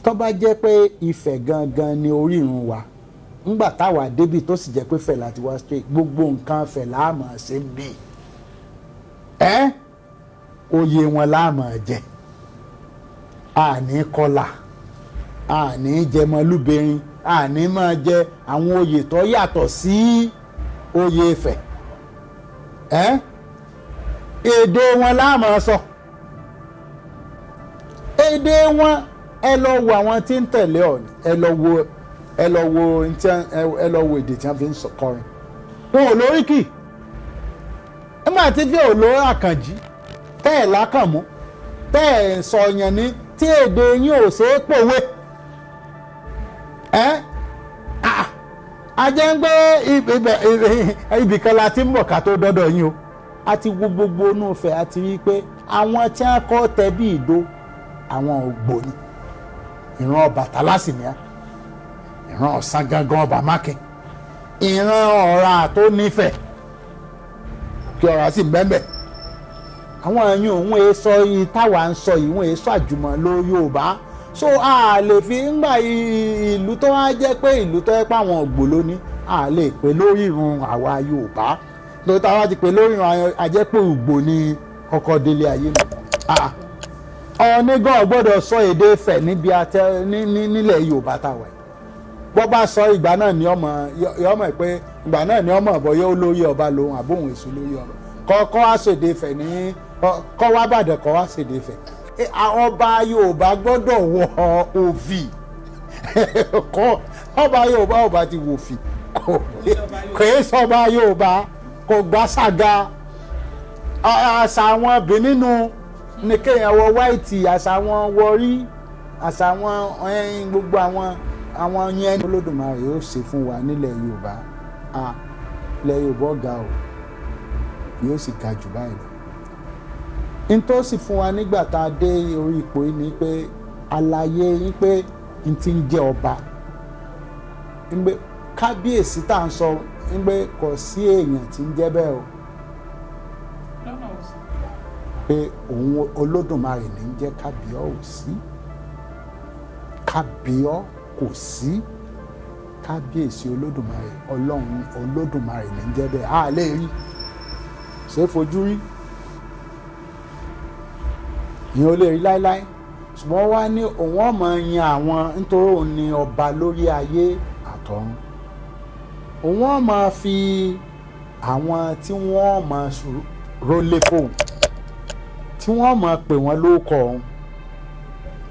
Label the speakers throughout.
Speaker 1: Tó bá jẹ́ pé Ifẹ̀ gangan ni orírun wa ńgbà táwa débi, tó sì jẹ́ pé Ifẹ̀ láti wá straight, gbogbo nǹkan Ifẹ̀ la máa ṣe ń bì ẹ́, oyè wọn la máa jẹ, àní kọlà, àní jẹmọlúbẹrin, àní máa jẹ àwọn oyè tó yàtọ̀ sí oyè Ifẹ̀ ẹ́. Èdè wọn la máa sọ, èdè wọn. Ẹ lọ wo àwọn tí ń tẹ̀lé Ọọ̀ni, ẹ lọ wo ẹ lọ wo èdè tí wọ́n fi ń kọrin. Wọn ò lóríkì nígbà tí fi ò lórí Àkànjí tẹ́ ẹ̀ lákànmú, tẹ́ ẹ̀ sọ yẹn ní tí èdè yín ò ṣeé pòwe ẹ́. A jẹ́ ń gbé ibìkan la ti ń bọ̀ ká tó dọ́dọ̀ yín o. A ti wo gbogbo inú Ifẹ̀, a ti rí i pé àwọn tí wọ́n kọ́ tẹ bí ìdó, àwọn Ògbóni, ìran Ọbàtálá sì ni á, ìran Ọ̀sán gangan ọba Mákin, ìran Ọ̀rà tó nífẹ̀ẹ́ kí Ọ̀rà sì bẹ́ẹ̀. Àwọn ẹ̀yìn òun èé sọ yìí táwa ń sọ yìí, wọ́n èé sọ àjùmọ̀ ló Yorùbá. So a lè fi ńgbà ìlú tó wá jẹ́ pé ìlú tó yẹ pé àwọn Ògbò ló ní, a lè pè lórí irun àwa Yorùbá. Lórí táwa ti pè lórí irun, a jẹ́ pé Ògbò ní kọ́kọ́ délé ayé nù. Ọọ̀ni gan gbọ́dọ̀ sọ èdè Ifẹ̀ níbi atẹ ní nílẹ̀ Yorùbá táwa yìí. Bọ́ bá sọ, ìgbà náà ni ọmọ yọmọ pé ìgbà náà ni ọmọ bọ́yá olórí ọba lòun àbóhùn èso lórí ọba kọ́ wá sèdè Ifẹ̀ ní kọ́ wá bàdàn, kọ́ wá sèdè Ifẹ̀. Ọba Yorùbá gbọ́dọ̀ wọ òfì kọ́. Ọba Yorùbá, ọba ti wò fì, kò é sọba Yorùbá, kò gbá sàga. Àṣà àwọn Benin ní kéèyàn wọ white, àṣà àwọn wọrí, àṣà àwọn gbogbo àwọn yẹn. Olódùmarè ó ṣe fún wa nílẹ̀ Yorùbá. Ilẹ̀ Yorùbá ọ̀gá o, yóò sì ga jù báyìí lọ. N tó sì fún wa nígbà tá a dé orí ipò yìí ni pé àlàyé yín pé n ti ń jẹ́ ọba, ń pé kábíyèsí tá à ń sọ, ń pé kò sí èèyàn tí ń jẹ́ bẹ́ẹ̀ o.
Speaker 2: Lọ́nà òsì.
Speaker 1: Pé òun Olódùmarè ní ń jẹ́ kábíyèsí. Kábíọ́ kò sí kábíyèsí Olódùmarè. Ọlọ́run Olódùmarè ní ń jẹ́ bẹ́ẹ̀. A lè rí ṣé fojú rí, ìyẹn ò lè rí láéláé. Ṣùgbọ́n wá ní òun ọmọ yan àwọn, nítorí òun ní ọba lórí ayé àtọ̀run. Òun ọmọ fi àwọn tí wọ́n máa rólé fóun, tí wọ́n máa pè wọ́n lóko ọ̀hún.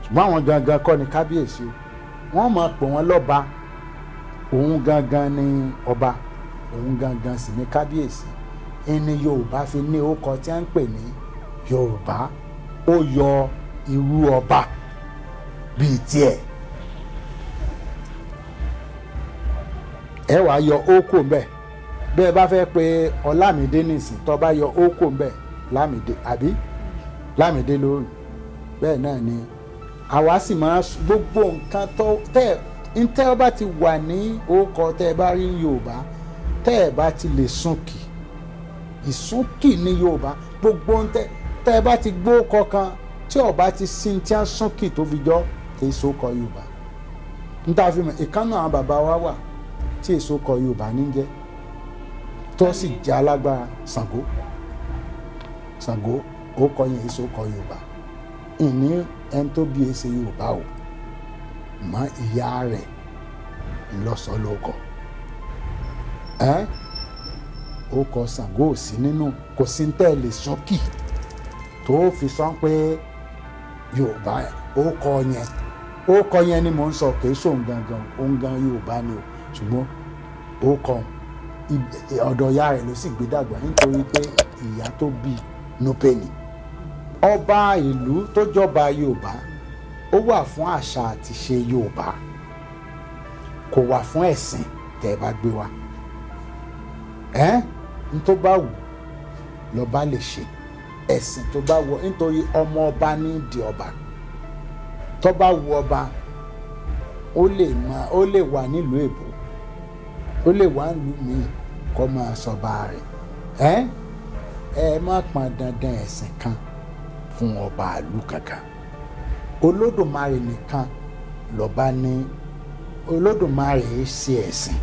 Speaker 1: Ṣùgbọ́n àwọn gangan kọ́ ni kábíyèsí o. Wọ́n máa pè wọ́n lọ́ba. Òun gangan ni ọba, òun gangan sì ni kábíyèsí. Ẹni Yorùbá fi ní orúkọ tí wọ́n ń pè ní Yorùbá, ó yọ irú ọba bíi tiẹ̀. Ẹ wàá yọ ókò ńbẹ. Bẹ́ẹ̀ bá fẹ́ pe Ọlámídé nìsín, tó bá yọ ókò ńbẹ, Lámìdé àbí Lámìdé lórí. Bẹ́ẹ̀ náà ni àwa sì máa gbogbo nǹkan tó tẹ́ ń tẹ́ ọ bá ti wà ní orúkọ tẹ́ ẹ bá rí Yorùbá, tẹ́ ẹ bá ti lè súnkì. Ìsúnkì ní Yorùbá. Gbogbo ń tẹ́ tẹ́ ẹ bá ti gbó kọkan tí ọba ti sin tí a súnkì tó fi jọ, kì í sókọ Yorùbá. N ta fi mọ̀, ìkànnì àwọn bàbá wa wà tí èso kọ Yorùbá ní jẹ́, tó sì jẹ́ alágbára. Ṣàngó, Ṣàngó, ó kọ yẹn, èso kọ Yorùbá. Ìní ẹni tó bí èsè Yorùbá o, mọ ìyá rẹ̀ ńlọsọ ló kọ ẹ. Ó kọ Ṣàngó ò sí nínú, kò sí ń tẹ̀lé sọ́kì tó fi sọ pé Yorùbá. Ó kọ yẹn, ó kọ yẹn ni mò ń sọ, kì í sóun gangan. Òun gan Yorùbá ni o, ṣùgbọ́n ó kọ ọ̀dọ̀ ìyá rẹ̀ ló sì gbé dàgbà, nítorí pé ìyá tó bí Núpé ni. Ọba ìlú tó jọba Yorùbá, ó wà fún àṣà àti ṣe Yorùbá, kò wà fún ẹ̀sìn tẹ́ ẹ bá gbé wa. Ẹ́ n tó bá wù lọ́ba lè ṣe, ẹ̀sìn tó bá wù, nítorí ọmọ ọba ní di ọba. Tó bá wù ọba, ó lè máa, ó lè wà nílùú èbó, ó lè wà nílùú míì kó máa sọba rẹ̀. Ẹ́ ẹ má pọn dandan ẹ̀sìn kan fún ọba ìlú kankan. Olódùmarè nìkan Lọ́ba ní Olódùmarè ṣe ẹ̀sìn.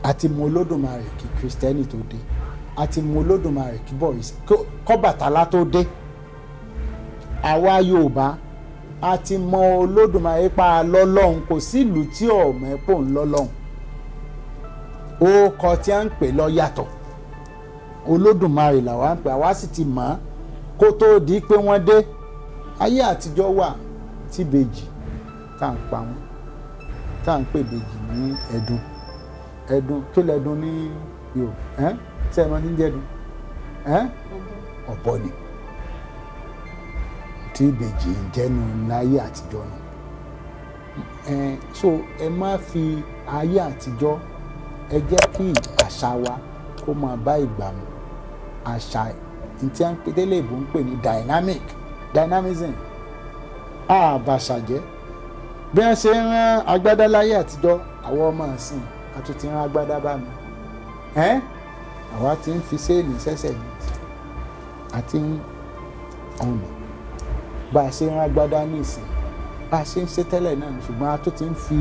Speaker 1: Àti mọ Olódùmarè kí Kristẹni tó dé, àti mọ Olódùmarè kí Boris kọ́bàtálá tó dé. Àwa Yorùbá a ti mọ Olódùmarè pa lọ́lọ́hun. Kò sí ìlú tí ọ̀mọ̀ ẹ̀ pò ń lọ́lọ́hun. Ó kọ tí a ń pè lọ yàtọ̀. Olódùmarè làwa ń pè, àwa sì ti mọ̀ ọ́n kó tó di pé wọ́n dé. Ayé àtijọ́ wà tí ìbejì tá à ń pa wọ́n, tá à ń pè ìbejì ní ẹdun. Ẹdun kí lẹdun ní Yorùbá ẹ? Ṣé ẹ mọ ní jẹdun ẹ? Ọ̀bọ ni tí ìbejì ń jẹ́nu láyé àtijọ́ nù ẹ. So ẹ má fi ayé àtijọ́, ẹ jẹ́ kí àṣà wa kó máa bá ìgbà mu. Àṣà tí a ń pè délé ìbò ń pè ní dynamic, dynamism. Àbàṣà jẹ́ bí wọ́n ṣe ń rán agbádá láyé àtijọ́, àwọn ọmọ ìsìn a tún ti rán agbádá bá mi ẹ́n, àwa ti ń fi séèlì sẹ́sẹ̀ ní àti ń ọ̀nà bá a ṣe ń rán agbádá ní ìsìn, bá a ṣe ń ṣe tẹ́lẹ̀ náà, ṣùgbọ́n a tún ti ń fi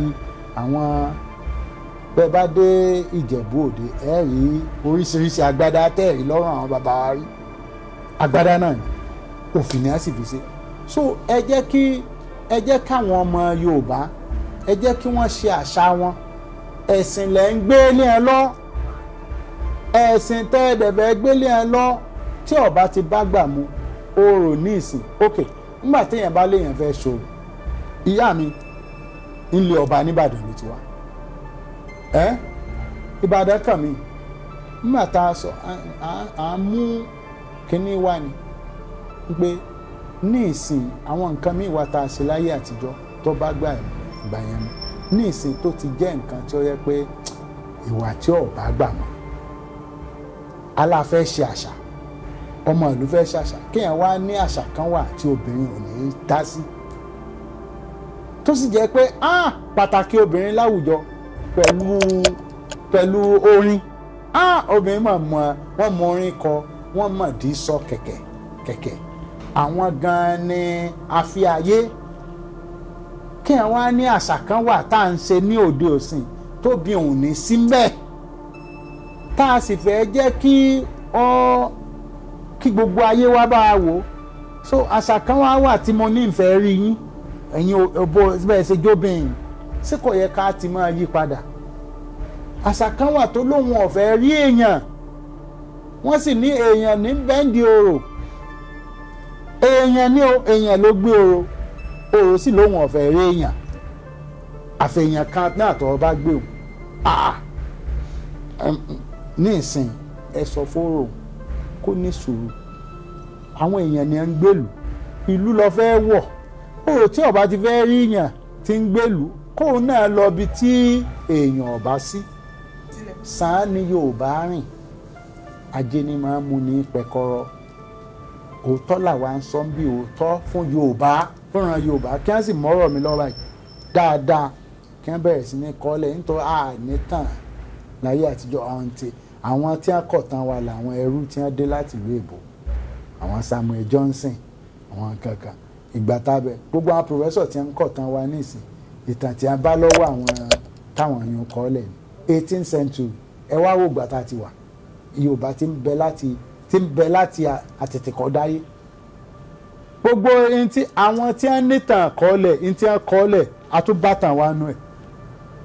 Speaker 1: àwọn. Bẹ́ẹ̀ bá dé Ìjẹ̀bú Òde, ẹ rí oríṣiríṣi agbádá tẹ́ẹ̀rí lọ́rùn àwọn bàbá wa rí. Agbádá náà ni òfin ni a sì fi ṣe. So ẹ jẹ́ káwọn ọmọ Yorùbá, ẹ jẹ́ kí wọ́n ṣe àṣà wọn. Ẹ̀sìn lẹ̀ ń gbé lé ẹ lọ, ẹ̀sìn tẹ́ ẹ dẹ̀bẹ̀ gbé lé ẹ lọ tí ó bá ti bá gbà mu. Orò ní ìsìn, ok, nígbà téèyàn bá léèyàn fẹ́ ṣòro, ìyá mi ńlẹ̀ ọba nìbàdàn ló ti wá ẹ. Ìbàdàn kàn mí nígbà tá a sọ à ń mú kínní wá ni pé ní ìsìn àwọn nǹkan míì wá tá a ṣe láyé àtijọ́ tó bá gbà gbà yẹn mu, ní ìsìn tó ti jẹ́ nǹkan tí ó yẹ pé ìwà tí ò bá gbà mọ́. Aláfẹ́ ṣe àṣà, ọmọ ìlú fẹ́ ṣàṣà, kéèyàn wá ní àṣà kan wà tí obìnrin ò ní í dá sí, tó sì jẹ́ pé pàtàkì obìnrin láwùjọ pẹ̀lú orin. Obìnrin mọ̀ mọ̀, wọ́n mọ orin kọ, wọ́n mọ̀ dí sọ kẹ̀kẹ́ kẹ̀kẹ́, àwọn gan-an ni àfi ayé. Kéèyàn wá ní àṣà kan wà tá à ń ṣe ní òde òsìn tóbi òun ní sí mbẹ́, tá a sì fẹ́ jẹ́ kí ọ kí gbogbo ayé wá bá a wò. So àṣà kan wá wà tí mo ní ìfẹ́ rí yín, ẹ̀yin òbó bẹ́ẹ̀ ṣe jóbìnrin ṣé kò yẹ ká ti máa yí padà. Àṣà kan wà tó lóun ọ̀fẹ́ rí èèyàn, wọ́n sì ní èèyàn ní bẹ́ńdì orò, èèyàn ní o, èèyàn ló gbé orò, orò sì lóun ọ̀fẹ́ rí èèyàn, àfẹ̀yàn kan náà tó bá gbé o. Ní ìsìn ẹ sọ fóró kó ní sùúrù, àwọn èèyàn ni à ń gbèlú, ìlú lọ fẹ́ wọ̀. Orò tí ọba ti fẹ́ rí èèyàn ti ń gbèlú, kóun náà lọ bí tí èèyàn ọba sí. Sàn ni Yorùbá rìn, ajé ni máa ń mú ní pẹ̀kọ́rọ́. Òótọ́ làwa ń sọ bí òótọ́ fún Yorùbá, fúnra Yorùbá, kí wọ́n sì mọ́rọ̀ mi lọ́ra yìí dáadáa, kí wọ́n bẹ̀rẹ̀ sí ní kọ́lẹ̀ nítorí àní tàn láyé àtijọ́. Àwọn tí wọ́n kọ̀ tán wa làwọn ẹrú tí wọ́n dé láti ìlú èbó, àwọn Samuel Johnson, àwọn kankan ìgbà tábẹ̀, gbogbo àwọn professor tí wọ́n kọ̀ tán wa nísìn, ìtàn tí wọ́n bá lọ́wọ́ àwọn táwọn yẹn kọ́lẹ̀ ní 18th century. Ẹ wá wò gbà tá a ti wà, Yorùbá ti ń bẹ láti ti ń bẹ láti àtètèkọ́dáyé. Gbogbo ẹni tí àwọn tí wọ́n nítàn kọ́lẹ̀, ẹni tí wọ́n kọ́lẹ̀ àtúbàtàn wa nù ẹ̀.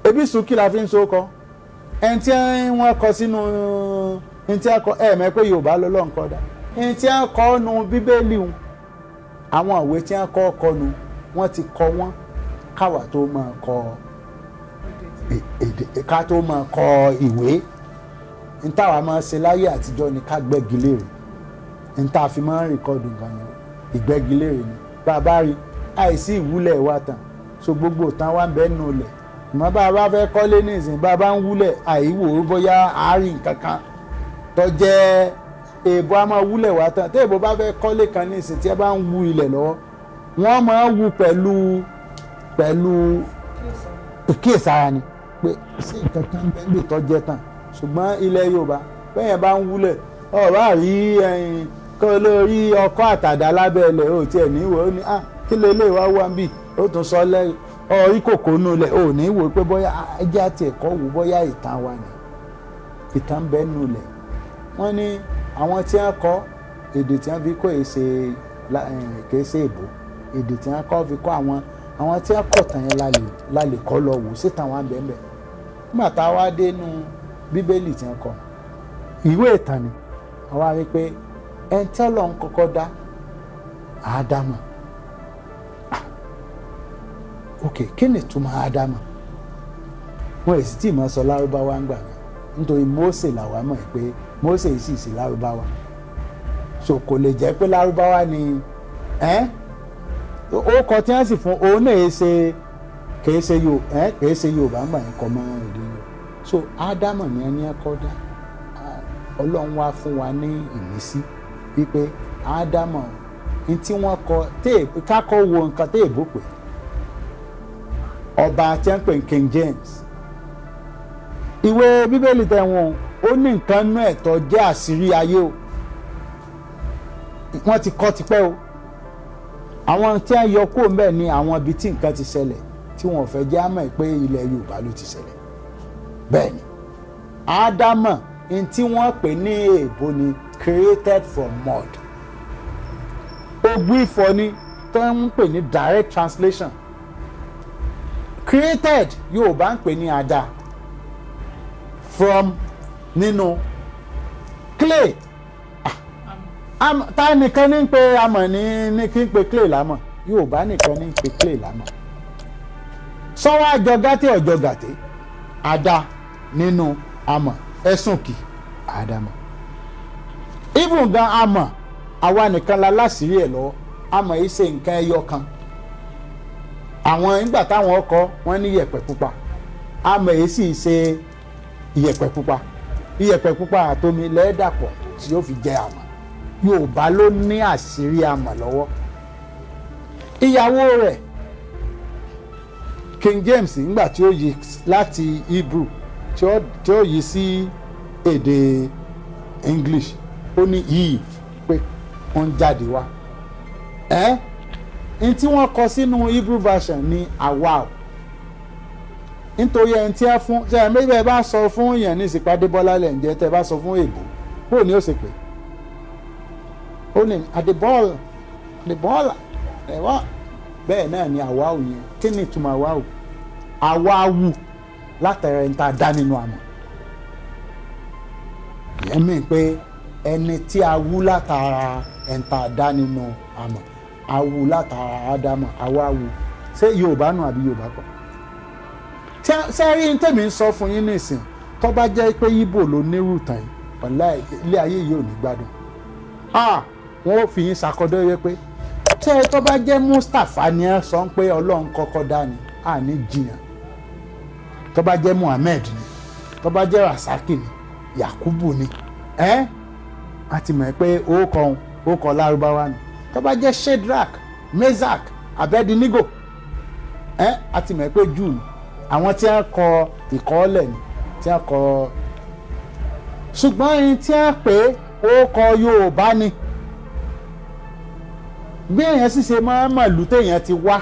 Speaker 1: Ebi sùn kí la fi ń so kọ́ ẹni tí wọ́n kọ sínú ẹni tí wọ́n kọ ẹ̀ mẹ́ pé Yorùbá lọ́lọ́ nǹkan dá ẹni tí wọ́n kọ́ nu Bíbélì ń, àwọn ìwé tí wọ́n kọ́ kọ́ nu, wọ́n ti kọ́ wọ́n káwa tó máa kọ èdè, ká tó máa kọ ìwé. N táwa máa ṣe láyé àtijọ́ ni ká gbẹ́gi léèrè. N tá a fi máa ń record nǹkan yẹn, ìgbẹ́gi léèrè ni. Bàbá rí àìsí ìwúlẹ̀ wa tán, so gbogbo ìtàn wa ń bẹ nù lẹ̀. Ìmọ̀ bá a bá fẹ́ kọ́lé ní ìsìn, bá a bá ń wúlẹ̀, àìwò bóyá àárín nǹkan kan tó jẹ́ èèbó a máa wúlẹ̀ wá tán. Tí èèbó bá fẹ́ kọ́lé kan ní ìsìn, tí ẹ bá ń wú ilẹ̀ lọ́wọ́, wọ́n máa ń wú pẹ̀lú ìkíyèsára ni pé sí nǹkan kan bẹ́ẹ̀ lè tọ́jẹ́ tán. Ṣùgbọ́n ilẹ̀ Yorùbá, bẹ́ẹ̀ bá ń wúlẹ̀, ọ̀rọ̀ àrí ẹyin kó lórí ọkọ́ àtàdá lábẹ́ ilẹ̀ ò tiẹ̀ ní ìwò ó ní kí lè lè wá wá ń bì. Ó tún sọ lẹ́ ọ̀rí kòkó nù lẹ̀ ò ní wò pé bóyá ẹjẹ́ àti ẹ̀kọ́ wò bóyá ìtàn wa ni ìtàn bẹ́ẹ̀ nù lẹ̀. Wọ́n ní àwọn tí wọ́n kọ́ èdè tí wọ́n fi kọ́ èsè kìí ṣe èbó, èdè tí wọ́n kọ́ fi kọ́ àwọn tí wọ́n kọ̀ tàn yẹn la lè kọ́ lọ wò síta wọn bẹ́ẹ̀ bẹ́ẹ̀. Nígbà tá a wá dé inú Bíbélì tí wọ́n kọ, ìwé ìtàn ni, àwa rí pé ẹni tí Ọlọ́run kọ́kọ́ dá, Ádámù. Ok, kí ni ìtumọ̀ Ádámù? Wọn èsì tí ìmọ̀ sọ Lárúbáwá ń gbà náà, nítorí Mósè làwa mọ̀ pé Mósè sì sí Lárúbáwá, so kò lè jẹ́ pé Lárúbáwá ni ẹ́ ó kọ tí wọ́n sì fún òun náà ṣe kìí ṣe kìí ṣe Yorùbá ń gbà yẹn kọ́ mọ́ èdè Yorùbá. So Ádámù ni ẹni ẹ kọ́ dá. Ọlọ́run wá fún wa ní ìmísí wípé Ádámù ní tí wọ́n kọ kákọ́ wo nǹkan tí èbó pè, ọba tí wọ́n pè ní King James. Ìwé Bíbélì tẹ̀wọ̀n, ó ní nǹkan nú ẹ̀tọ́ jẹ́ àṣírí ayé o. Wọ́n ti kọ́ tipẹ́ o. Àwọn tí wọ́n yọ kúrò ńbẹ̀ ni àwọn ibi tí nǹkan ti ṣẹlẹ̀ tí wọ́n fẹ́ jẹ́ àmọ́ pé ilẹ̀ Yorùbá ló ti ṣẹlẹ̀. Bẹ́ẹ̀ ni Ádámọ̀ ní tí wọ́n pè ní èèbó ni created from mud. Ogun ìfọ̀ ni tó ń pè ní direct translation. Created, Yorùbá ń pè ní àdá, from nínú, clay. Ta nìkan ní pé amọ̀ ní kí n pe clay lámọ̀? Yorùbá nìkan ní pe clay lámọ̀. Sọ́wọ́ àjọ gàtẹ́, ọ̀jọ̀ gàtẹ́, àdá nínú amọ̀, ẹ̀sùn kì àdámọ̀. Even gan amọ̀, àwa nìkan la láṣìírí ẹ̀ lọ́wọ́. Amọ̀ yìí ṣe nǹkan ẹyọ kan. Àwọn nígbà táwọn ọkọ wọn ní iyẹ̀pẹ̀ pupa, amọ̀ yìí sì ṣe iyẹ̀pẹ̀ pupa. Iyẹ̀pẹ̀ pupa àtomi lẹ́ẹ̀dàpọ̀ tí yóò fi jẹ àmọ̀. Yorùbá ló ní àṣírí amọ̀ lọ́wọ́. Ìyàwó rẹ̀, King James, nígbà tí ó yí láti Hebrew tí ó yí sí èdè English, ó ní Eve, pé wọ́n ń jáde wá ẹ́. N tí wọ́n kọ sínú Hebrew version ní àwa o, nítorí ẹni tí ẹ fún ṣe ẹ méjì bá sọ fún yẹn ní ìsìnkú Adébọ́lá lẹ̀ ń jẹ́, tẹ́ bá sọ fún èbó, bó ni ó ṣe pé ó ní Adébọ́lá, Adébọ́lá ẹ̀wá. Bẹ́ẹ̀ náà ni àwa ò yẹn. Kí ni ìtumọ̀ àwa ò? Àwa wù látara ẹni tá a dá nínú àmọ̀ yẹn mí pé ẹni tí a wú látara ẹni tá a dá nínú àmọ̀, a wú látara Ádámọ̀, àwa wù. Ṣé Yorùbá nù àbí Yorùbá kọ́? Ṣé rí ní tèmi ń sọ fún yín nísìn, tó bá jẹ́ pé Ìgbò ló nírú tàn yìí, wàláhì, ilé ayé yìí ò ní gbádùn. Wọ́n ó fi yín ṣàkọdọ́ yẹ pé tẹ́ ẹ tó bá jẹ́ Mustapha ni ẹ sọ pé Ọlọ́run kọ́kọ́ dá ni, à ní jiyàn. Tó bá jẹ́ Muhammed ni, tó bá jẹ́ Rasaki ni, Yakubu ni, ẹ́ a ti mọ̀ pé ó kọ Lárúbáwá ni. Tó bá jẹ́ Shadrach, Meshach, Abednego, ẹ́ a ti mọ̀ pé Júù ni, àwọn tí wọ́n kọ ìkọ́ọ́lẹ̀ ni tí wọ́n kọ. Ṣùgbọ́n ẹni tí wọ́n pè ó kọ Yorùbá ni. Bí èèyàn sì ṣe máa ń mọ̀lú téèyàn ti wá,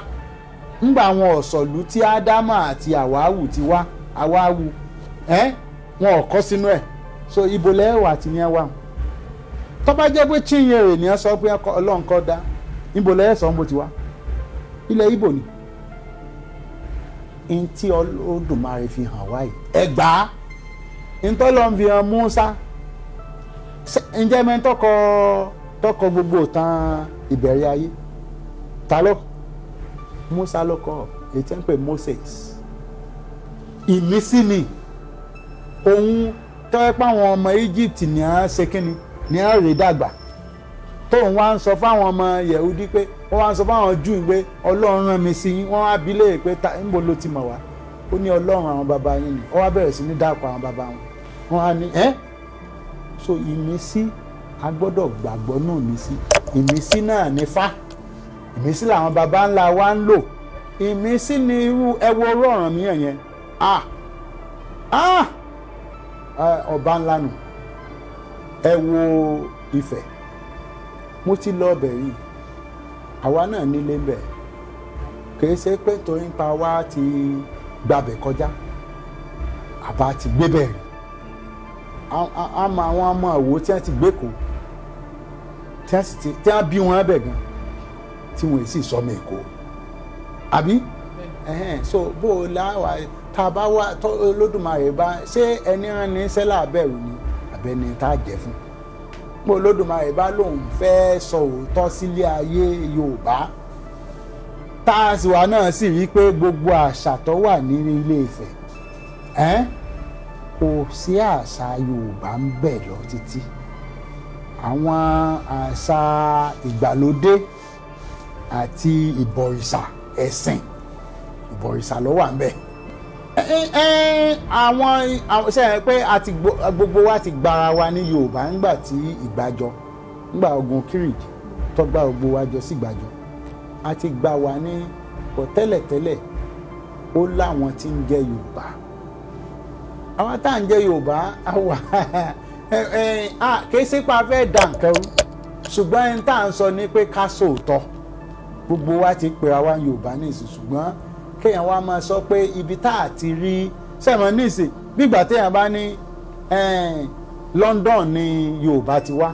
Speaker 1: ńgbà àwọn ọ̀sọ̀lú tí Ádámà àti Àwáwù ti wá, Àwáwù ẹ́ wọn ò kọ́ sínú ẹ̀. So ibo lẹ́wà tí yẹn wà? Tó bá jẹ́ pé Chinyere ni wọ́n sọ pé Ọlọ́run kọ́ dá, ibo lẹ́yẹ̀ sọ ń bó ti wá? Ilẹ̀ Ìgbò ni. N tí Olódùmarè fi hàn wáyé, ẹ gbà á. Ntọ́lọ́ ń fi hàn Musa, ǹjẹ́ mẹ́ tọkọ gbogbo ìtàn ìbẹ̀rẹ̀ ayé, ta ló? Musa ló kọ, èyí tí wọ́n ń pè Moses. Ìmísí ni òun tọ́wẹ́ pé àwọn ọmọ Egypt ní à ń ṣe kínni ní à ń rè dàgbà, tóun wá ń sọ fáwọn ọmọ Yehudi pé wọ́n wá ń sọ fáwọn Júù pé Ọlọ́run rán mi sí yín. Wọ́n wá bi léèrè pé ta níbo ló ti mọ̀ wá? Ó ní Ọlọ́run àwọn bàbá yín ni. Ó wá bẹ̀rẹ̀ sí ní dàpọ̀ àwọn bàbá wọn. Wọ́n á ní ẹ́. So ìmísí, a gbọ́dọ̀ gbàgbọ́ náà ìmísí. Ìmísí náà ní fá, ìmísí làwọn baba ńlá wa ń lò. Ìmísí ni irú ẹwọ orú Ọ̀rànmíyàn yẹn. Ah ah, ọba ńlá nù. Ẹ wo Ifẹ̀, mo ti lọ ọbẹ̀ rí. Àwa náà nílé ń bẹ̀. Kì í ṣe pé torí ń pa wá ti gbàbẹ̀ kọjá àbá ti gbé bẹ̀rẹ̀. Àmọ́ àwọn ọmọ Ìwó tí wọ́n ti gbé kó, tí wọ́n sì ti tí wọ́n bí wọn bẹ̀ gan, tí wọ́n sì sọmọ Èkó, àbí? Ẹhẹ́n, so bó o láwa tá a bá wá tó Olódùmarè bá ṣé ẹni rán ní sẹ́là bẹ̀rù ni àbẹ́ni tá a jẹ́ fún, bó Olódùmarè bá lòun fẹ́ sọ òótọ́ sílé ayé Yorùbá, tá a sì wà náà sì rí i pé gbogbo àṣà tó wà ní Ilé Ifẹ̀ ẹ́n, kò sí àṣà Yorùbá ń bẹ lọ títí. Àwọn àṣà ìgbàlódé àti ìbọ̀rìṣà, ẹ̀sìn ìbọ̀rìṣà ló wà ń bẹ. Àwọn ṣe é pé àti gbogbo wa ti gbára wa ní Yorùbá ńgbà tí ìgbàjọ, ńgbà ogun Kírìjì tó gbá gbogbo wa jọ sí ìgbàjọ, a ti gbà wá ní pọ̀ tẹ́lẹ̀tẹ́lẹ̀. Ó láwọn tí ń jẹ́ Yorùbá. Àwọn tá à ń jẹ́ Yorùbá àwa kì í sí pa fẹ́ dà nǹkan rú, ṣùgbọ́n ẹni tá à ń sọ ni pé ká sòótọ́. Gbogbo wa ti pera wa Yorùbá ní ìsìn, ṣùgbọ́n kéèyàn wá máa sọ pé ibi tá a ti rí sẹ́mọ̀ ní ìsìn, bígbà téèyàn bá ní London ni Yorùbá ti wá,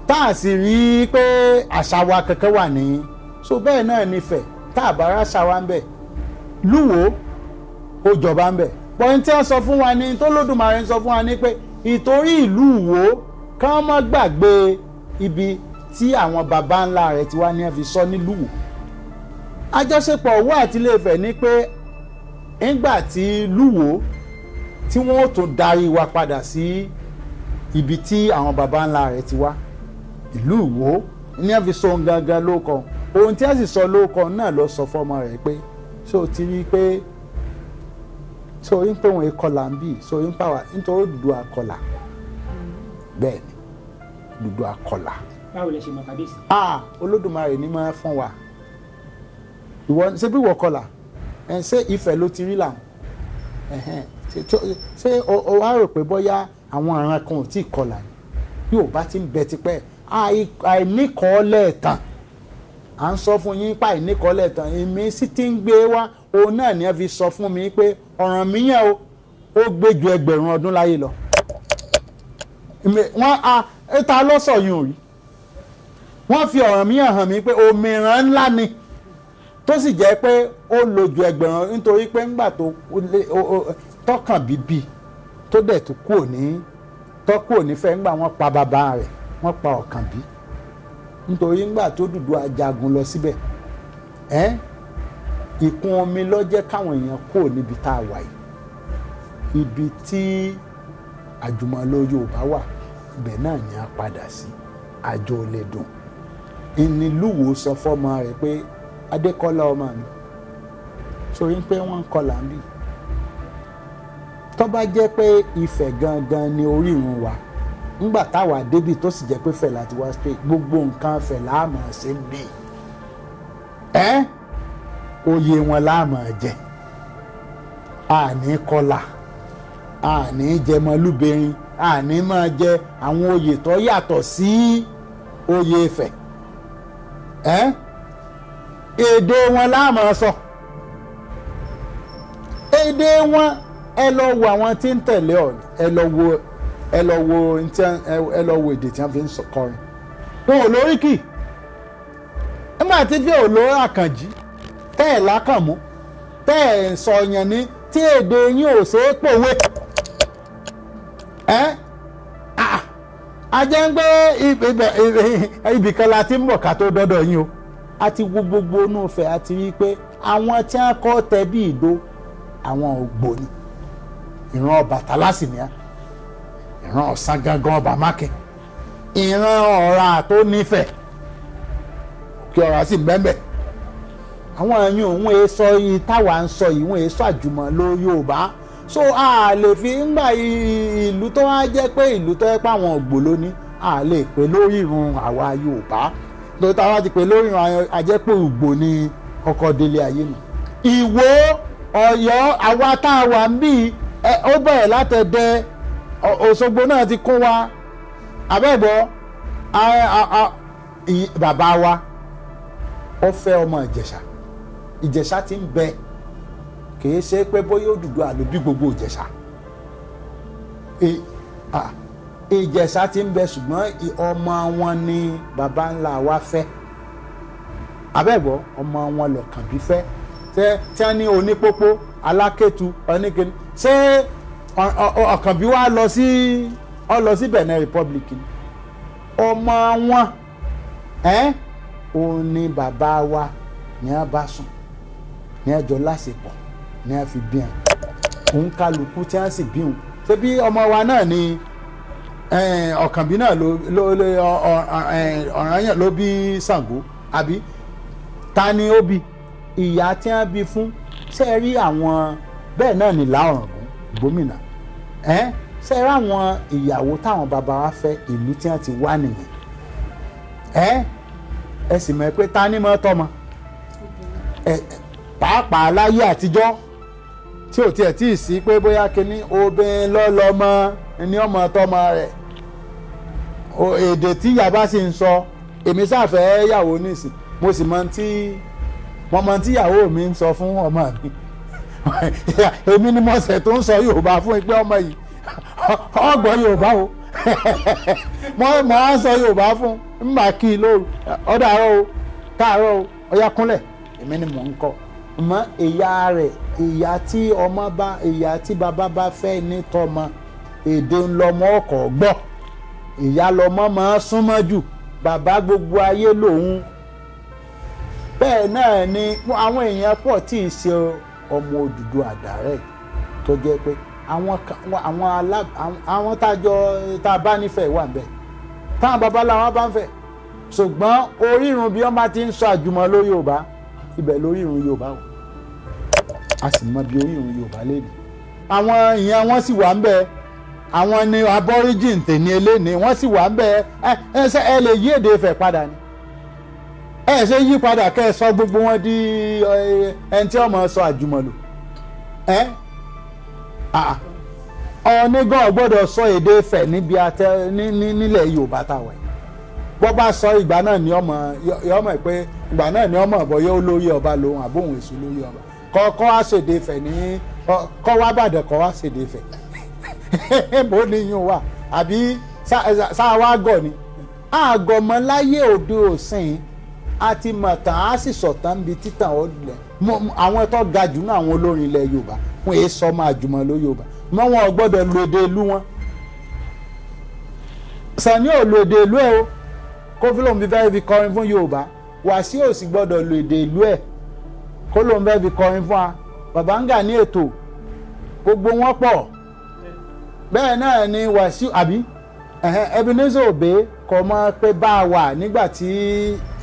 Speaker 1: tá a sì rí pé àṣà wa kankan wà ní. So bẹ́ẹ̀ náà nífẹ̀ẹ́ tá a bá ráṣà wa ń bẹ̀, Lúwo ó jọba ń bẹ̀ pọ̀n. Tí wọ́n sọ fún wa ní tó Lódùmarè ń sọ fún wa ní pé ìtorí ìlú Ìwó kán má gbàgbé ibi tí àwọn baba ńlá rẹ̀ ti wá ní ẹ fi sọ nílùú. Àjọṣepọ̀ Ọ̀wọ̀ àti Ilé-Ifẹ̀ ní pé ńgbà tí Lúwo tí wọ́n ó tún darí wa padà sí ibi tí àwọn baba ńlá rẹ̀ ti wá, ìlú Ìwó ní ẹ fi sọ ohun gangan ló kọ. Ohun tí a sì sọ ló kọ náà ló sọ fọmọ rẹ̀ pé ṣé o ti rí i pé ṣé o rí pé òun kọlà ń bì, ṣé o rí pàwà nítorí Odùduwà kọlà. Bẹ́ẹ̀ ni, Odùduwà kọlà.
Speaker 3: Báwo lẹ ṣe mọ̀, kábíyèsí?
Speaker 1: Ah, Olódùmarè ní máa fún wa. Ìwọ ṣé bí ìwọ kọlà ẹ, ṣé Ifẹ̀ ló ti rí làwọn? Ṣé o wá rò pé bóyá àwọn ìran kan ò tí ì kọlà ni? Yóò bá ti ń bẹ tipẹ́, àìníkọ́ọ́lẹ̀ tán à ń sọ fún yín pa àìníkọ́ọ́lẹ̀ tán. Èmi sì ti ń gbé wá, òun náà ni ẹ fi sọ fún mi pé Ọ̀rànmíyàn o, ó gbé ju 1000 ọdún láyé lọ. Wọ́n a ta lọ́sọ̀ yìí ò rí. Wọ́n fi Ọ̀rànmíyàn hàn mí pé òmìrán ńlá ni, tó sì jẹ́ pé ó lò ju 1000, nítorí pé ńgbà tó tọkàn bíbí tó dẹ̀ tó kúrò ní tó kúrò nífẹ̀ẹ́, ńgbà wọ́n pa bàbá rẹ̀, wọ́n pa Ọ̀kànbí, nítorí ńgbà tó Odùduwà jagun lọ síbẹ̀ ẹ́, ìkún omi ló jẹ́ káwọn èèyàn kúrò níbi tá a wà yìí. Ibi tí àjùmọ̀lò Yorùbá wà, ibẹ̀ náà ni a padà sí. Àjò ò lè dùn. Ìnílùwò sọ fọ́mọ rẹ̀ pé, "Adékọ́lá ọmọ mi, sórí pé wọ́n ń kọlà ń bì, tó bá jẹ́ pé Ifẹ̀ gangan ni orírun wa ńgbà táwa débì, tó sì jẹ́ pé Ifẹ̀ láti wá straight, gbogbo nǹkan Ifẹ̀ la máa ṣe ń bì ẹ́, oyè wọn la máa jẹ, àní kọlà, àní jẹmọlúbẹrin, àní máa jẹ àwọn oyè tó yàtọ̀ sí oyè Ifẹ̀ ẹ́, èdè wọn la máa sọ, èdè wọn." Ẹ lọ wo àwọn tí ń tẹ̀lé Ọọ̀ni, ẹ lọ wo ẹ lọ wo èdè tí wọ́n fi ń kọrin. Wọn ò lóríkì nígbà tí fi ò lórí Àkànjí tẹ́ ẹ̀ lákànmú tẹ́ ẹ̀ sọ yẹn ní tí èdè yín ò ṣeé pòwe ẹ́. A jẹ́ ń gbé ibìkan la ti ń bọ̀ ká tó dọ́dọ̀ yín o. A ti wo gbogbo inú Ifẹ̀, a ti rí i pé àwọn tí wọ́n kọ́ tẹ bí ìdó, àwọn Ògbóni, ìran Ọbàtálá sì ni á, ìran Ọ̀sán gangan ọba Mákin, ìran Ọ̀rà tó nífẹ̀ẹ́ kí ọ̀rà sì bẹ́ẹ̀. Àwọn ẹ̀yìn òun èé sọ yìí táwa ń sọ yìí, wọ́n èé sọ àjùmọ̀ ló Yorùbá. So a lè fi ńgbà ìlú tó wá jẹ́ pé ìlú tó yẹ pé àwọn Ògbò ló ní, a lè pè lórí irun àwa Yorùbá, nítorí táwa ti pè lórí irun, a jẹ́ pé Ògbò ní kọ́kọ́ délé ayé nù. Ìwó, Ọ̀yọ́, àwa tá a wà ń bí, ó bẹ̀rẹ̀ látẹ̀dẹ̀. Òṣogbo náà ti kún wa abẹ́gbọ́. Bàbá wa Ó fẹ́ ọmọ Ìjẹ̀ṣà. Ìjẹ̀ṣà ti ń bẹ, kìí ṣe pé bóyá Odùduwà ló bí gbogbo Ìjẹ̀ṣà. Ìjẹ̀ṣà ti ń bẹ, ṣùgbọ́n ọmọ wọn ni baba ńlá wa fẹ́. Abẹ́gbọ́, ọmọ wọn lọ̀kànbí fẹ́. Ṣé tí wọ́n ní onípópó alákẹ́tu oníkẹ́ni, ṣé Ọ̀kànbí wa lọ sí, ọ lọ sí Benin Republic ni? Ọmọ wọn ẹ́ òun ni bàbá wa ní a bá sùn, ní a jọ láṣepọ̀, ní a fi bí wọn. Òun kálukú tí wọ́n sì bí wọn, ṣé bí ọmọ wa náà ni Ọ̀kànbí náà ló ló ló Ọ̀rànyàn ló bí Ṣàngó, àbí ta ni ó bí ìyá tí wọ́n bí fún? Ṣe é rí àwọn bẹ́ẹ̀ náà ní Láọ̀ràngún gómìnà ẹ́? Ṣe é rí àwọn ìyàwó táwọn bàbá wa fẹ́, ìlú tí wọ́n ti wá nìyẹn ẹ́? Ẹ sì mọ̀ pé ta ni mọ́ tọ́mọ ẹ pàápàá láyé àtijọ́ tí ò tiẹ̀ tí ì sí pé bóyá kínní, obìnrin lọ́lọ́mọ ní ọmọ tọ́mọ rẹ̀. Èdè tí ìyá bá sì ń sọ, èmi sáfẹ́ yàwó nísìn, mo sì mọ tí mo mọ tí ìyàwó mi ń sọ fún ọmọ mi. Èmi ni mo ṣẹ̀ tó ń sọ Yorùbá fún pé ọmọ yìí ọgbọ́n Yorùbá o. Mo á sọ Yorùbá fún n bá kí i lóru, ọ̀dà àárọ̀ o, káàárọ̀ o, ọ̀yá kúnlẹ̀. Èmi ni mò ń kọ́ mọ ìyá rẹ̀. Ìyá tí ọmọ bá, ìyá tí bàbá bá fẹ́ ní tọmọ, èdè ńlọmọ ọkọ̀ gbọ́. Ìyá lọmọ máa súnmọ́ jù, bàbá gbogbo ayé lòun. Bẹ́ẹ̀ náà ni àwọn èèyàn pọ̀ tí ì ṣe ọmọ Odùduwà direct, tó jẹ́ pé àwọn alá àwọn tájọ tá a bá nífẹ̀ẹ́ wà bẹ́ẹ̀, táwọn babaláwa bá ń fẹ́, ṣùgbọ́n orírun bí wọ́n bá ti ń sọ àjùmọ̀ lórí Yorùbá, ibẹ̀ lórírun Yorùbá o. A sì mọ bí orírun Yorùbá lẹ́nu. Àwọn èèyàn wọn sì wà ń bẹ, àwọn ni aborigine tèmi eléni, wọ́n sì wà ń bẹ. Ẹ ẹ ṣe ẹ lè yí èdè Ifẹ̀ padà ni? Ẹ ṣe yí padà kẹ́ ẹ sọ gbogbo wọn di ẹni tí ọmọ sọ àjùmọ̀lò. Ẹ ọ̀ọ́nìgàn gbọ́dọ̀ sọ èdè Ifẹ̀ níbi atẹ ní nílẹ̀ Yorùbá táwa yìí. Bọ́ bá sọ, ìgbà náà ni ọmọ yọmọ pé ìgbà náà ni ọmọ bọ́yá olórí ọba lòun àbóhùn èso lórí ọba kọ́ wá ṣèdè Ifẹ̀ ní kọ́ wá bàdàn, kọ́ wá ṣèdè Ifẹ̀ bó ní yún wà, àbí sáà wá gọ̀ ni àgọ̀mọ́ láyé òde òsìn. A ti mọ̀ tán, á sì sọ̀tàn níbi títàn ó lẹ̀. Àwọn tó ga jù náà, àwọn olórin ilẹ̀ Yorùbá, wọn èé sọ máa jùmọ̀ ló Yorùbá mọ́, wọn ò gbọ́dọ̀ lo èdè ìlú wọn. Sàní ò lo èdè ìlú ẹ̀ o, kó fi lóun fi fẹ́ fi kọrin fún Yorùbá. Wàsíù ò sì gbọ́dọ̀ lo èdè ìlú ẹ̀ kó lóun fẹ́ fi kọrin fún wa. Bàbá ní ètò gbogbo wọn pọ̀ bẹ́ẹ̀ náà ni Wàsíù àbí Ebenezer Obey kò mọ̀ pé bá a wà nígbà tí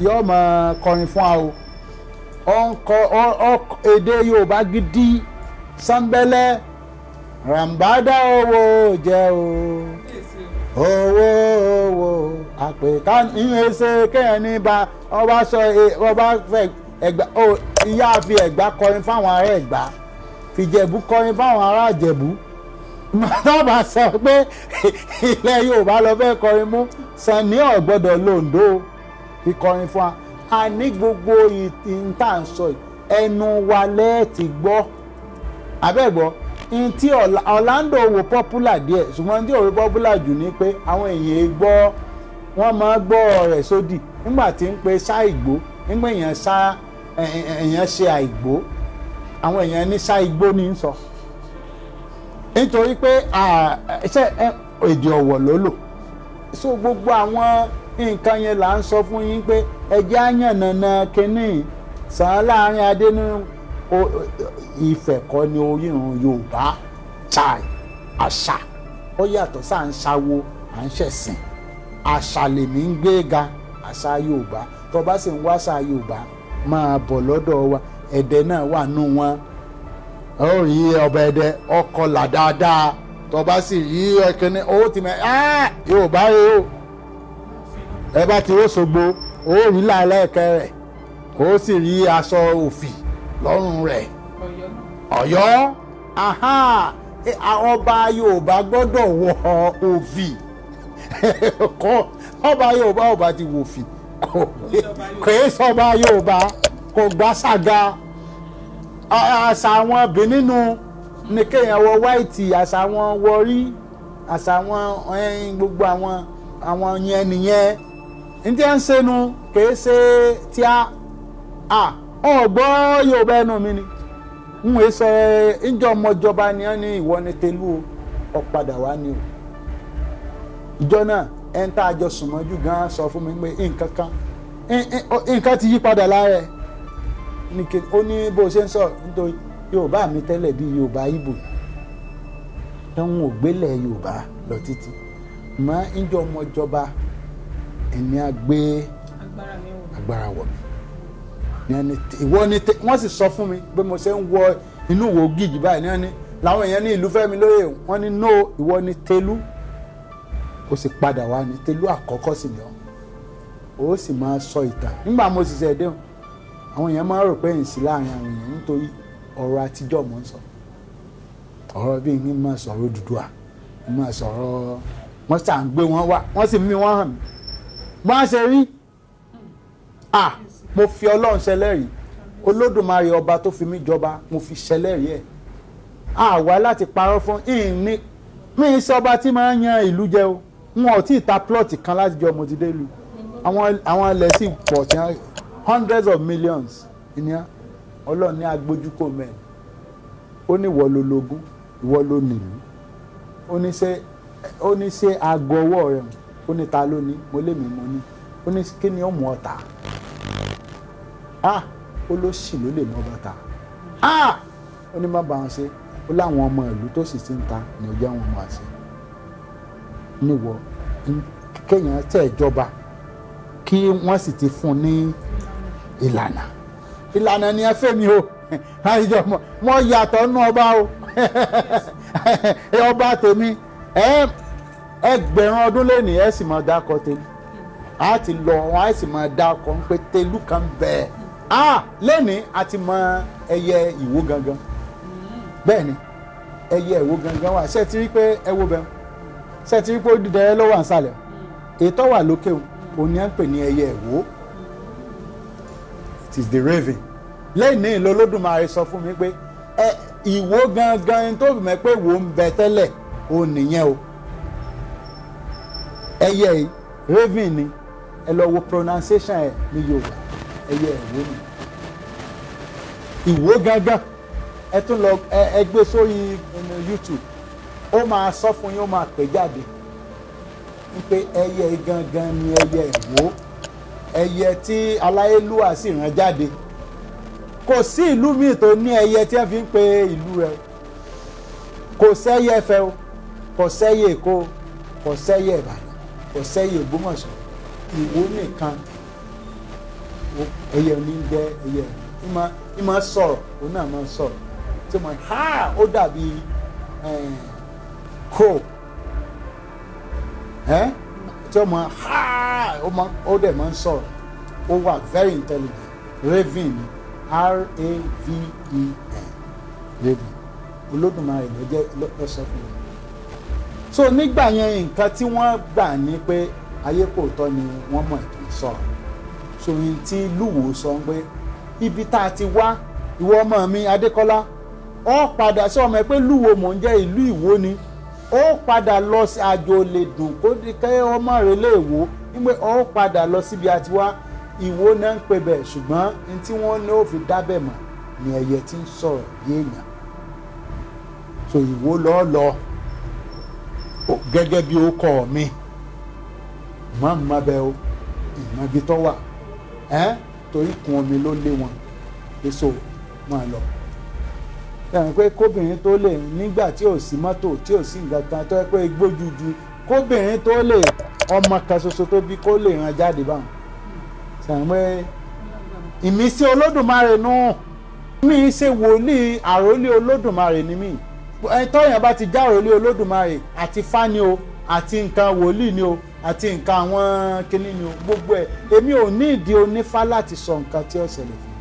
Speaker 1: yóò mọ̀ kọrin fún wa o. Ó ń kọ èdè Yorùbá gidi sanbẹ́lẹ́ ràǹbádà owó jẹ́ o, owó owó àpèká ìyẹn ṣe kéèyàn ní bá ọba sọ, ọba fẹ́ Ẹ̀gbá, ìyá fi Ẹ̀gbá kọrin fáwọn ará Ẹ̀gbá, fìjẹ̀bú kọrin fáwọn ará Ìjẹ̀bú. Tọ́ba sọ pé ilẹ̀ Yorùbá lọ fẹ́ kọrin mú, Sànní ò gbọ́dọ̀ lòǹdó fi kọrin fún wa. A ní gbogbo ìta ń sọ ẹnu wa lẹ́ẹ̀tì gbọ́ abẹ́gbọ́ ntí Orlando wò popular díẹ̀, ṣùgbọ́n tí òwe popular jù ní pé àwọn èèyàn gbọ́, wọ́n máa gbọ́ rẹ̀ sódì nígbà tí ń pe ṣá ìgbó, nígbà èèyàn ṣá èèyàn ṣe àìgbó, àwọn èèyàn ní ṣá igbó ní sọ, nítorí pé ṣe èdè ọ̀wọ̀ ló lò. So gbogbo àwọn nǹkan yẹn là ń sọ fún yín pé ẹjẹ́ àyànnànà kínní sàn láàrin adé ní Ifẹ̀ kọ́ ni orírun Yorùbá chai. Àṣà ó yàtọ̀ sáà ń ṣàwo, à ń ṣẹ̀sìn. Àṣà lèmi ń gbé ga, àṣà Yorùbá. Tó bá sì ń wá àṣà Yorùbá, máa bọ̀ lọ́dọ̀ wa. Ẹ̀dẹ náà wà nù wọn, ó rí ọba Ẹdẹ ọkọlà dáadáa. Tó bá sì rí ẹkẹni ó ti mẹ Yorùbá rẹ o. Ẹ bá ti Òṣogbo, ó rí làálẹ̀ ẹ̀kẹ́ rẹ̀, ó sì rí aṣọ òfì lọ́rùn rẹ̀. Ọ̀yọ́, ọba Yorùbá gbọ́dọ̀ wọ òfì kọ́. Ọba Yorùbá ọba ti wò òfì. Kò é sọba Yorùbá, kò gbá ṣàga. Àṣà àwọn Benin ní kéèyàn wọ white, àṣà àwọn Warri, àṣà àwọn gbogbo àwọn yẹn nìyẹn. Ní tí wọ́n ń ṣẹnu kìí ṣe tí a ọ̀gbọ́ Yorùbá ẹnu mi ni n ò sọ. Ìjọ ọmọjọba ni wọ́n ní ìwọ ni Tẹ̀lú o, ọ̀padà wá ni o. Ìjọ náà, ẹn tá a jọ sùn mọ́jú gan sọ fún mi pé nǹkan kan, nǹkan ti yí padà lára ẹ̀. Ó ní bó ṣe ń sọ, nítorí Yorùbá mi tẹ́lẹ̀ bí Yorùbá Ìgbò táwọn ò gbélé Yorùbá lọ títí mọ́. Ìjọ ọmọjọba ẹni á gbé agbára wọ̀ mí ní ẹni ìwọ ni. Wọ́n sì sọ fún mi bí mo ṣe ń wọ inú wo gíjì báyìí ní ẹni làwọn èèyàn ní ìlú fẹ́mi lóye. Wọ́n ní no, ìwọ ni Tẹ̀lú, ó sì padà wá ní Tẹ̀lú àkọ́kọ́ sì ni ọ́, ó sì máa sọ ìtàn. Nígbà mo sì ṣe déhùn, àwọn èèyàn máa ń rò pé ń sí láàrin àwọn èèyàn, nítorí ọ̀rọ̀ àtijọ́ mò ń sọ, ọ̀rọ̀ bíi ní máa sọ̀rọ̀ Odùduwà, ní máa sọ̀rọ̀ wọ́n sà ń gbé wọn wá, wọ́n sì mí wọ́n hàn mí bọ́n á ṣe rí. À, mo fi Ọlọ́run ṣẹlẹ́rìí, Olódùmarè ọba tó fi mí jọba, mo fi ṣẹlẹ́rìí ẹ̀. Àwa láti parọ́ fún ìní mi sọ ọba tí máa ń yan ìlú jẹ o. Wọn ò tí ì ta plot kan láti jọ mo ti dé ìlú. Àwọn ilẹ̀ sì pọ̀ tí wọ́n hundreds of millions ìníyàn. Ọlọ́run ní agbójúkò mẹ́rin, ó ní ìwọ ló lógún, ìwọ ló nílùú. Ó ní ṣe aago ọwọ́ rẹ̀, ó ní ta ló ní? Mo lé mi, mo ní. Ó ní kí ni ó mú ọ ta? Ah, ó ló sì ló lè mọ bàtà. Ah, ó ní má bá wọn ṣe. Ó láwọn ọmọ ìlú tó sì ti ń ta ní ọjọ́ àwọn ọmọ àṣẹ níwọ kéèyàn tẹ̀ jọba, kí wọ́n sì ti fún ní ìlànà. Ìlànà ni ẹ fẹ́ mi o. Àìjọ mọ yàtọ̀ nù ọba o. Ọba tèmi, ẹgbẹ̀rún ọdún lẹ́nìí, ẹ sì máa dákọ̀ tèmi. A ti lọ, wọn á sì máa dákọ̀ ń pé Tẹ̀lú kan bẹ́ẹ̀. A lẹ́nìí a ti mọ ẹyẹ Ìwó gangan. Bẹ́ẹ̀ ni, ẹyẹ Ìwó gangan wà. Ṣé ẹ ti rí pé ẹ wo bẹ́ẹ̀? Ṣé ẹ ti rí pé ó dídẹ ló wà nísàlẹ̀? Ètò wà lókè, òun ni à ń pè ní ẹyẹ Ìwó. It is the raven. Lẹ́yìn l'Olódùmarè sọ fún mi pé ẹ Ìwó gangan tó fi mọ̀ pé Ìwó ń bẹ tẹ́lẹ̀, òun nìyẹn o. Ẹyẹ yìí, raven ni. Ẹ lọ wo pronunciation ẹ ní Yorùbá, ẹyẹ Ìwó ni, Ìwó gangan. Ẹ tún lọ, ẹ gbé sórí YouTube, ó máa sọ fún yín, ó máa pè jáde wípé ẹyẹ gangan ni ẹyẹ Ìwó, ẹyẹ tí aláyélúwà sì rán jáde. Kò sí ìlú míì tó ní ẹyẹ tí wọ́n fi ń pe ìlú rẹ̀. Kò sẹ́yẹ Ifẹ̀ o, kò sẹ́yẹ Èkó, kò sẹ́yẹ Ìbàdàn, kò sẹ́yẹ Ògbómọ̀ṣọ́. Ìwó nìkan ẹyẹ ní jẹ́ ẹyẹ ìmọ̀ sọ̀rọ̀. Òun náà máa sọ̀rọ̀ tí mo ha, ó dàbí crow tí ó mọ ha, ó dẹ̀ máa ń sọ̀rọ̀. Ó wà very intelligent. Raven, raven, raven. Olódùmarè ló jẹ́ ló sọ fún mi. So nígbà yẹn, nǹkan tí wọ́n gbà ní pé ayé kò tọ́ ni wọ́n mọ̀ ìtàn sọ̀rọ̀. So yín tí Lúwo sọ pé ibi tá a ti wá, ìwọ ọmọ mi Adékọ́lá, ó padà sí ọmọ ẹ pé Lúwo mò ń jẹ́, ìlú Ìwó ni. Ó padà lọ sí àjò lè dùn kó kẹ́ ọmọ rẹ̀ lè wò wípé ó padà lọ síbi àti wá. Ìwó náà ń pè bẹ́ẹ̀, ṣùgbọ́n ní tí wọ́n ní ó fi dábẹ̀ mọ̀ ní ẹyẹ tí ń sọ̀rọ̀ bí èèyàn. So Ìwó lọ́ọ́ lọ gẹ́gẹ́ bí ó kọ́ mi mọ̀ mọ́ bẹ́ẹ̀ o, ìmọ̀ ibi tó wà ẹ́, torí kun omi ló lé wọn èso máa lọ. Ẹ̀rìn pé kóbìnrin tó lè nígbà tí ò sí mọ́tò, tí ò sí nǹkan kan, tó yẹ pé igbó juju, kóbìnrin tó lè ọmọ kan ṣoṣo tó bí kó lè ràn jáde báwọn sàn pé ìmísí Olódùmarè nù. Mi ṣe wòlíì, àròlé Olódùmarè ni mí. Ẹni tọ́yàn bá ti já àròlé Olódùmarè, àti fani o, àti nǹkan wòlíì ni o, àti nǹkan àwọn kinní ni o, gbogbo ẹ̀, èmi ò ní ìdí onífá láti sọ nǹkan tí ó ṣẹlẹ̀ fún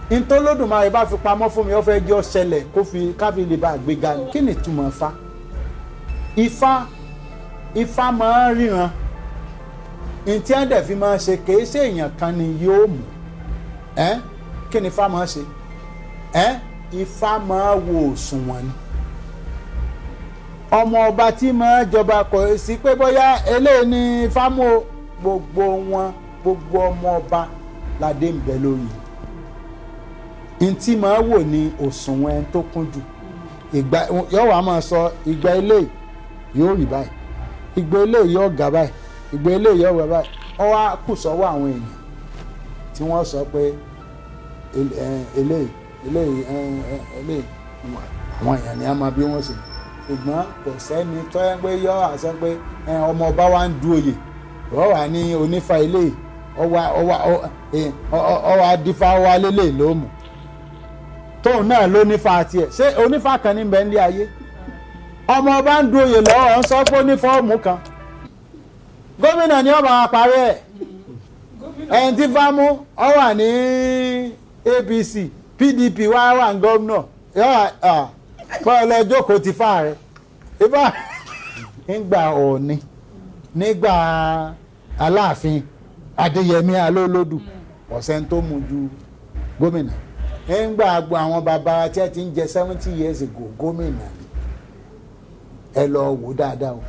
Speaker 1: mi. Ntọ́lódùmarè bá fi pamọ́ fún mi, ó fẹ́ jẹ́ ó ṣẹlẹ̀, kó fi káfí lè bá gbéga ni. Kí ni ìtumọ̀ ifá? Ifá, ifá máa ń ríran. Ntí ẹ̀ dẹ̀ fi máa ṣe kìí ṣe èèyàn kan ni yóò mú ẹ́. Kí ni Ifá máa ṣe ẹ́? Ifá máa wo òṣùwọ̀n ni. Ọmọ ọba tí máa jọba kò sí pé bóyá eléyìí ni Ifá mú o. Gbogbo wọn, gbogbo ọmọ ọba ládé ń bẹ lórí. Ntí máa wò ní òṣùwọ̀n ẹni tó kún jù. Ìgbà yóò wá máa sọ ìgbà eléyìí yóò rí báyìí, ìgbà eléyìí yóò ga báyìí, ìgbà eléyìí yóò wá báyìí. Ó wá kù sọ́wọ́ àwọn èèyàn tí wọ́n sọ pé eléyìí, eléyìí, eléyìí. Àwọn èèyàn ni a máa bí wọ́n ṣe, ṣùgbọ́n kò sẹ́ni tó yẹ pé yọ àṣẹ pé ọmọ ọba wa ń du oyè, wọ́n wà ní onífà eléyìí, ọwọ́ adífá wa lélẹ̀ ló mú tóun náà ló nífà tiẹ̀. Ṣé onífà kan ní bẹ́ẹ̀ ní ayé? Ọmọ ọba ń du oyè lọ́wọ́, ń sọ pé ó ní fọ́ọ̀mù kan, gómìnà ni ọba parí ẹ̀. Ẹni tí fámú ọ wà ní APC, PDP wá wà ní gómìnà, kọ́ ẹ lọ jókòó ti fà rẹ̀. Ifá nígbà Ọọ̀ni, nígbà Aláàfin Adéyẹmí Alólódù, ọ̀sẹ̀ tó mú ju gómìnà. Nígbà àwọn bàbá tí ẹ ti ń jẹ 70 years ago, gómìnà ni. Ẹ lọ wò dáadáa o.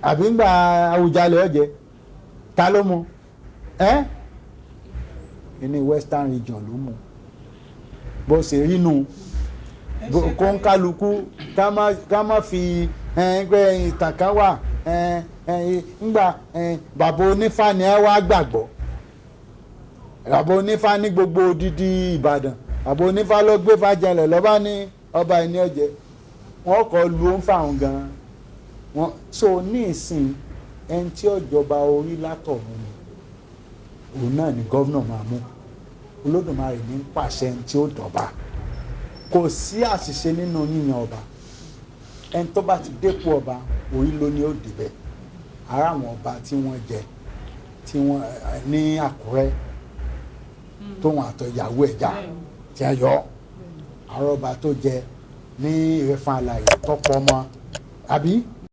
Speaker 1: Àbí ńgbà Àwùjalẹ̀ ọ̀jẹ̀, ta ló mú ẹ ní Western Region ló mú? Bó ṣe rí nu, kó ń kálukú ká má fi pé ìtàn kan wà ńgbà bàbá onífá ni ẹ wá gbàgbọ́. Bàbá onífá ní gbogbo odidi Ìbàdàn, bàbá onífá ló gbé fàjẹlẹ̀ lọ́ba ní ọba ẹni ọ̀jẹ̀, wọ́n kọ́ lu ó ń fà wọn gan wọn. So ní ìsìn, ẹni tí ó jọba orí látọ̀run ni, òun náà ni governor máa mú. Olódùmarè ní pàṣẹ ẹni tí ó dọ̀ba. Kò sí àṣìṣe nínú yíyan ọba. Ẹni tó bá ti dépò ọba, orí ló ní ó débẹ̀. Ara àwọn ọba tí wọ́n jẹ, tí wọ́n ní Àkúrẹ́, tóun àtọ ìyàwó ẹ̀ jà tí a yọ àrọ́bà tó jẹ ní Ìrẹ̀fọn Àlàyé tọpọ ọmọ àbí.